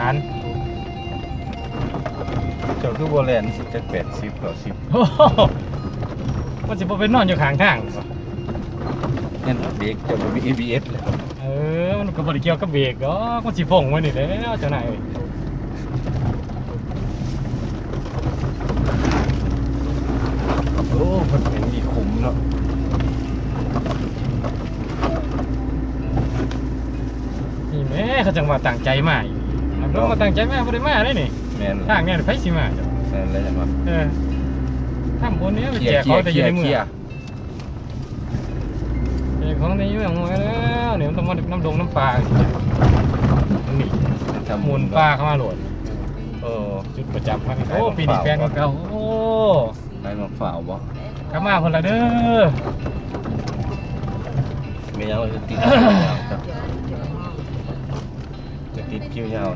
ອັນ ເຈົ້າຄືບໍ່ແລ່ນຊິຈັກແປດສິບ ເກົ້າສິບ ໂອ້ໂຫ ມັນຊິບໍ່ໄປນອນຢູ່ຂ້າງທາງບໍ? ແມ່ນເບຣກ ເຈົ້າບໍ່ມີ ເອບີເອສ ແລ້ວ. ເອີ ມັນກໍບໍ່ໄດ້ກ່ຽວກັບເບຣກດອກ ມັນຊິຟົ້ງໄວ້ນີ້ແຫຼະເຈົ້ານາຍເອີຍ. ໂອ້ ເພິ່ນເຫັນມີຂຸມເນາະ. ນີ້ແໝ່ ເຂົາຈັ່ງວ່າຕັ້ງໃຈມາ ເນາະ ບໍ່ຕັ້ງໃຈມາບໍ່ໄດ້ມາເດ້ນີ້. ແມ່ນ ທາງນີ້ໃຜຊິມາເຈົ້າ? ແມ່ນແລ້ວຈັ່ງວ່າ ເອີ ທຳບຸນນີ້ໄປແຈກຂອງແຕ່ຢູ່ໃນເມືອງ ແຈກຂອງໃນເມືອງໝົດແລ້ວ ນີ້ມັນຕ້ອງມານຳດົງນຳປ່າ ນີ້ ທຳບຸນ ໝູນປ່າເຂົ້າມາໂລດ. ເອີ ຈຸດປະຈຳພັນ ໂອ້ ປີນີ້ແປນກວ່າເກົ່າ ໂອ້ ໃບໝາກພ້າວບໍ? ກັບມາພຸ້ນລະເດີ. ແມ່ນຫຍັງລະຄືຕິດ ຄືຕິດຄິວຍາວ?